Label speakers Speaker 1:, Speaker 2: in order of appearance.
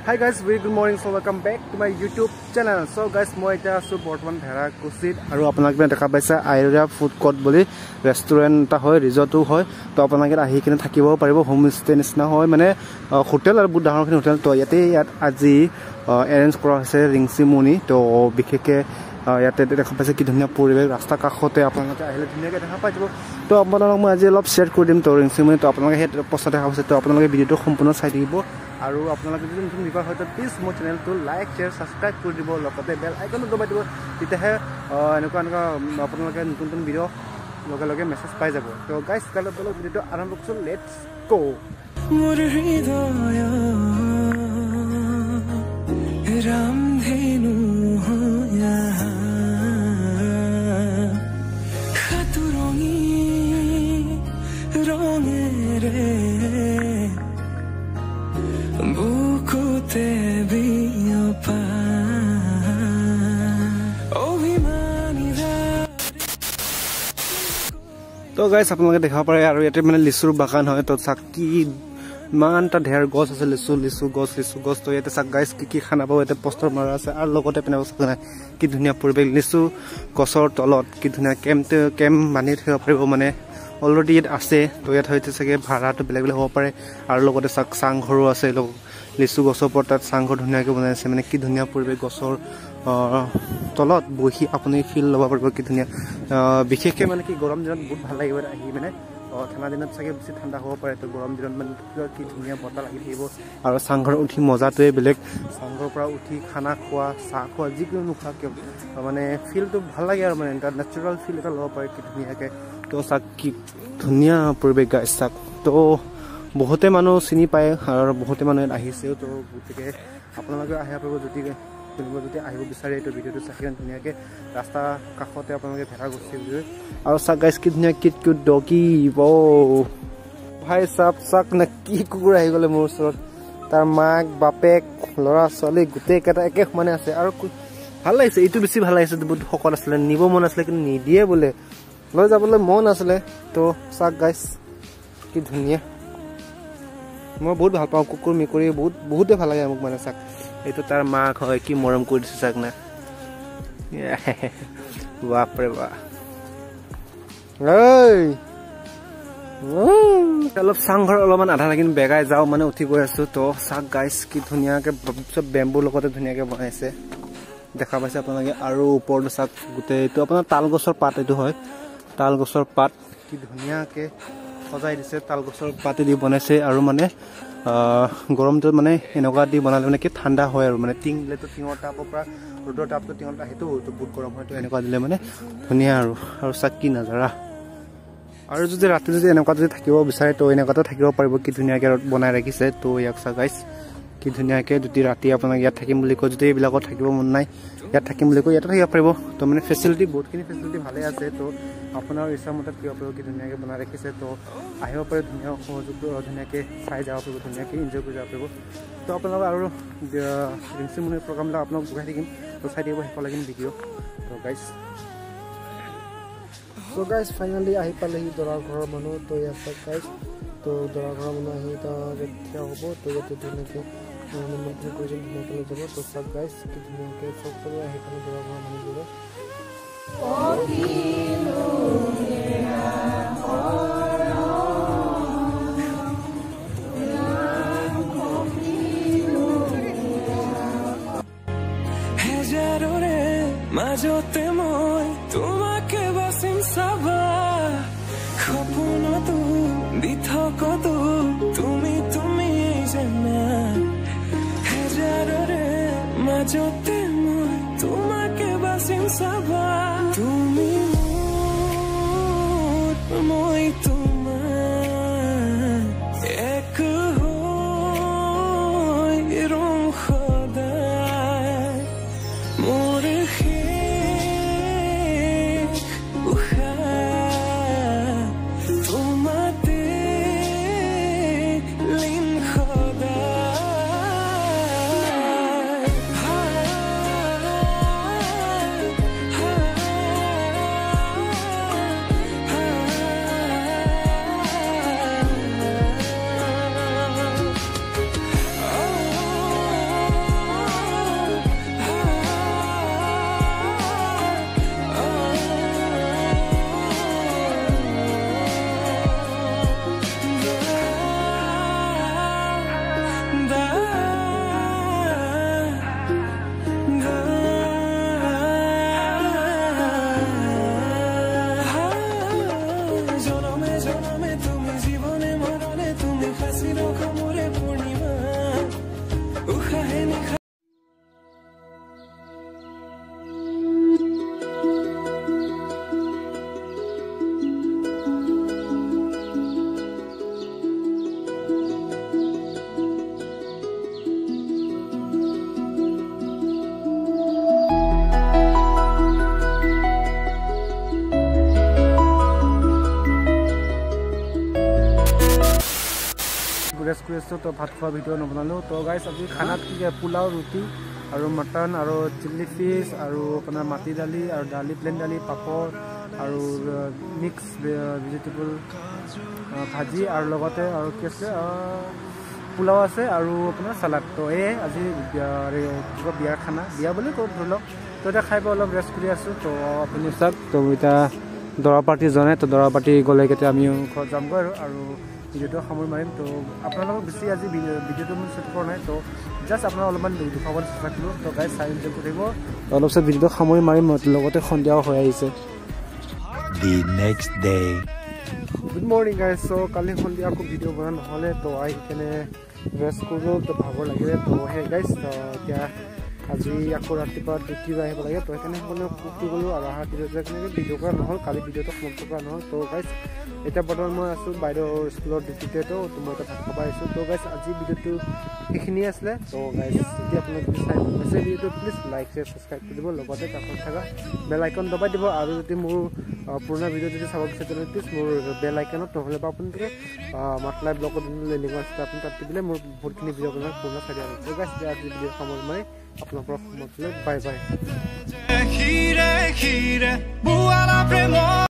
Speaker 1: Hi guys, very good morning. So welcome back to my YouTube channel. So guys, মই এতিয়া আছো বৰ্তমান ভেৰাকুছিত আৰু আপোনালোকে দেখা পাইছে আইৰা ফুড কোৰ্ট বুলি ৰেষ্টুৰেণ্ট এটা হয়, ৰিজৰ্টো হয়। তো আপোনালোকে আহি কিনে থাকিব পাৰিব, হোমষ্টে নিচিনা হয়, মানে হোটেল আৰু বহুত ডাঙৰখিনি হোটেল। তো ইয়াতে ইয়াত আজি এৰেঞ্জ কৰা হৈছে ৰিং চেৰিমনি। তো বিশেষকৈ ইয়াতে দেখা পাইছে কি ধুনীয়া পৰিৱেশ, ৰাস্তাৰ কাষতে আপোনালোকে আহিলে ধুনীয়াকৈ দেখা পাই যাব। তো আপোনালোকক মই আজি অলপ শ্বেয়াৰ কৰি দিম তো ৰিং চেৰিমনি। তো আপোনালোকে সেই পোষ্টাৰ দেখা পাইছে, তো আপোনালোকে ভিডিঅ'টো সম্পূৰ্ণ চাই থাকিব। আৰু আপোনালোকে যদি নতুন ভিউৱাৰ হয় তো প্লিজ মোৰ চেনেলটো লাইক, শ্বেয়াৰ, ছাবস্ক্ৰাইব কৰি দিব, লগতে বেল আইকনো দবাই দিব, তেতিয়াহে এনেকুৱা এনেকুৱা আপোনালোকে নতুন নতুন ভিডিঅ' লগে লগে মেছেজ পাই যাব। তো গাইজ, কাইলৈ বেলেগ ভিডিঅ'টো আৰম্ভ কৰিছোঁ, let's গ'।
Speaker 2: মোৰ হৃদয় ৰামধেনু সাতুৰঙী ৰঙেৰে বুকুতে বিয়পা অভিমানী।
Speaker 1: তো গাইজ, আপোনালোকে দেখাব পাৰে আৰু ইয়াতে মানে লিচুৰ বাগান হয়। তো চাক কি ইমান এটা ঢেৰ গছ আছে, লিচু লিচু গছ, লিচু গছ। তো ইয়াতে চাক গাইজ, কি কি খানা পাব ইয়াতে পোষ্টাৰ মাৰা আছে। আৰু লগতে পিনে নাই কি ধুনীয়া পৰিৱেশ, লিচু গছৰ তলত কি ধুনীয়া কেম্প বান্ধি থব পাৰিব, মানে অলৰেডি ইয়াত আছে। তো ইয়াত হয়তো চাগে ভাড়াটো বেলেগ বেলেগ হ'ব পাৰে। আৰু লগতে চাক চাংঘৰো আছে, লিচু গছৰ ওপৰত তাত চাংঘৰ ধুনীয়াকৈ বনাইছে, মানে কি ধুনীয়া পৰিৱেশ, গছৰ তলত বহি আপুনি ফিল ল'ব পাৰিব, কি ধুনীয়া। বিশেষকৈ মানে কি গৰম দিনত বহুত ভাল লাগিব আহি, মানে ঠাণ্ডা দিনত চাগে বেছি ঠাণ্ডা হ'ব পাৰে। তো গৰম দিনত মানে কি ধুনীয়া বতাহ লাগি থাকিব আৰু চাংঘৰত উঠি মজাটোৱে বেলেগ। চাংঘৰৰ পৰা উঠি খানা খোৱা, চাহ খোৱা, যিকোনো নোখোৱা কিয় মানে ফিলটো ভাল লাগে আৰু মানে এটা নেচাৰেল ফিল এটা ল'ব পাৰে কি ধুনীয়াকৈ। তো চাক কি ধুনীয়া পৰিৱেশ গাইজ চাক। তো বহুতে মানুহ চিনি পায় আৰু বহুতে মানুহ ইয়াত আহিছেও। তো গতিকে আপোনালোকে আহিব পাৰিব যদি কোনোবা যদি আহিব বিচাৰে। এইটো ভিডিঅ'টো চাই কিনে ধুনীয়াকৈ ৰাস্তা কাষতে আপোনালোকে ভেৰাকুছি বুলি। আৰু চাক গাইজ, কি ধুনীয়া কিউট কিউট ডগি, ভাই চাপ চাক নে কি কুকুৰ আহি গ'লে মোৰ ওচৰত। তাৰ মাক বাপেক ল'ৰা ছোৱালী গোটেইকেইটা একে সমানে আছে আৰু ভাল লাগিছে। এইটো বেছি ভাল লাগিছে, বহুত শকত আছিলে, নিব মন আছিলে কিন্তু নিদিয়ে বোলে, লৈ যাবলৈ মন আছিলে। তো চাক গাইজ কি ধুনীয়া, মই বহুত ভাল পাওঁ কুকুৰ মেকুৰী, বহুত বহুতে ভাল লাগে মোক মানে। চাক এইটো তাৰ মাক হয়, কি মৰম কৰি দিছে চাক না, বাপৰে বাপ। অলপ চাংঘৰ অলপমান আধা লাগিন বেগাই যাওঁ, মানে উঠি গৈ আছো। তো চাক গাইজ কি ধুনীয়াকে চব বেম্বুৰ লগতে ধুনীয়াকে বনাইছে, দেখা পাইছে আপোনালোকে। আৰু ওপৰতো চাক গোটেই এইটো আপোনাৰ তাল গছৰ পাত, এইটো হয় তাল গছৰ পাত, কি ধুনীয়াকে সজাই দিছে, তাল গছৰ পাতেদি বনাইছে। আৰু মানে গৰমটো মানে এনেকুৱা দি বনালে মানে কি ঠাণ্ডা হয় আৰু মানে টিং দিলেতো টিঙৰ তাপৰ পৰা ৰ'দৰ তাপটো টিঙত আহেতো, তো বহুত গৰম হয়। তো এনেকুৱা দিলে মানে ধুনীয়া আৰু। আৰু চাক কি নাজাৰা। আৰু যদি ৰাতি যদি এনেকুৱা যদি থাকিব বিচাৰে তো এনেকুৱাতে থাকিব পাৰিব, কি ধুনীয়াকৈ বনাই ৰাখিছে। তো ইয়াক চাক গাইজ কি ধুনীয়াকৈ, যদি ৰাতি আপোনাক ইয়াত থাকিম বুলি কয়, যদি এইবিলাকত থাকিব মন নাই ইয়াত থাকিম বুলি কয়, ইয়াতে থাকিব পাৰিব। তো মানে ফেচিলিটি বহুতখিনি ফেচিলিটি ভালেই আছে, তো আপোনাৰ ইচ্ছামতে থাকিব পাৰিব, কি ধুনীয়াকৈ বনাই ৰাখিছে। তো আহিব পাৰে, ধুনীয়া সহযোগ, ধুনীয়াকৈ চাই যাব পাৰিব, ধুনীয়াকৈ এনজয় কৰি যাব পাৰিব। তো আপোনালোক আৰু ৰিং চেৰিমনিৰ প্ৰগ্ৰামবিলাক আপোনালোক দেখাই থাকিম, তো চাই থাকিব শেষলৈকে ভিডিঅ'। তো গাইজ,
Speaker 3: চ' গাইজ ফাইনেলি আহি পালেহি দৰা ঘৰৰ মানুহ। তো ইয়াত গাইজ, তো দৰা ঘৰৰ মানুহ আহি তাত থিয় হ'ব। তো ইয়াতে ধুনীয়াকৈ নিমন্ত্ৰণ কৰিছিল, ধুনীয়াকৈ লৈ যাব। তো চাওক গাইজ কি ধুনীয়াকৈ চব আহি পালে দৰা ঘৰৰ মানুহবোৰে।
Speaker 2: হেজাৰৰে মাজতে মই তোমাকে বাচিম চাবা, সপোনতো দিঠকতো তুমি তুমি জানা। হেজাৰৰে মাজতে মই তোমাকে বাচিম চাবা, তুমি মোৰ মই তোমাৰ এক হৈ ৰং সদায়, মোৰ শেষ উশাহ তোমাতে লীন সদায়।
Speaker 1: কৰি আছোঁ, তো ভাত খোৱা ভিডিঅ' নবনালোঁ। তো গাইজ আজি খানাত কি পোলাও, ৰুটি আৰু মটন আৰু চিলি ফিছ আৰু আপোনাৰ মাটি দালি আৰু দালি, প্লেইন দালি, পাপৰ আৰু মিক্স ভেজিটেবল ভাজি আৰু লগতে আৰু কি আছে পোলাও আছে আৰু আপোনাৰ চালাড। তো এয়াই আজি কি কয় বিয়াৰ খানা, বিয়া বুলি কওঁ ধৰি লওক। তো এতিয়া খাই বৈ অলপ ৰেষ্ট কৰি আছোঁ। তো আপুনি চাওক, তো এতিয়া দৰা পাৰ্টি যোৱা নাই, তো দৰা পাৰ্টি গ'লে কেতিয়া আমিও ঘৰত যামগৈ আৰু ভিডিঅ'টো সামৰি মাৰিম। তো আপোনালোকক বেছি আজি ভিডিঅ'টো মই শ্বুট কৰা নাই, তো জাষ্ট আপোনাক অলপমান দেখুৱাবলৈ চেষ্টা কৰিলোঁ। তো গাইজ চাই এনজয় কৰি থাকিব। অলপ পিছত ভিডিঅ'টো সামৰি মাৰিম, লগতে সন্ধিয়াও হৈ আহিছে।
Speaker 4: The next day.
Speaker 3: Good morning guys. So কালি সন্ধিয়া আকৌ ভিডিঅ' বনোৱা নহ'লে, তো আহি কেনে ৰেষ্ট কৰোঁ, তো ভাগৰ লাগিলে। তো সেই গাইজ এতিয়া আজি আকৌ ৰাতিপুৱা ডিউটি আহিব লাগে, তো সেইকাৰণে সকলোৱে ফুৰ্তি গ'লোঁ আৰু অহা ভিডিঅ'টো কেনেকৈ ভিডিঅ' কৰা নহ'ল, কালি ভিডিঅ'টো সমাপ্ত কৰা নহ'ল। তো গাইজ এতিয়া বৰ্তমান মই আছোঁ বাইদেউৰ স্কুলৰ ডিউটিতে, তো মই এতিয়া ভাত খাব আহিছোঁ। তো গাইজ আজি ভিডিঅ'টো সেইখিনিয়ে আছিলে। তো গাইজ যদি আপোনালোকে চাই ভাল পাইছে ভিডিঅ'টো, প্লিজ লাইক শ্বেয়াৰ ছাবস্ক্ৰাইব কৰি দিব, লগতে কাষত থকা বেল আইকন দবাই দিব। আৰু যদি মোৰ পুৰণা ভিডিঅ' যদি চাব বিচাৰে তেনেহ'লে প্লিজ মোৰ বেল আইকনত নহ'লে বা আপোনালোকে মাতলাই ব্লগত যোনটো লিংক আছে আপুনি তাত টিপিলে মোৰ বহুতখিনি ভিডিঅ' আপোনালোক পুৰণা চাই দিব। তো গাইজ আজি ভিডিঅ' সামৰি মাৰি আপোনাৰ পৰা সময় বাই বাই।
Speaker 2: শিৰে শিৰে বোৱালা প্ৰেমৰ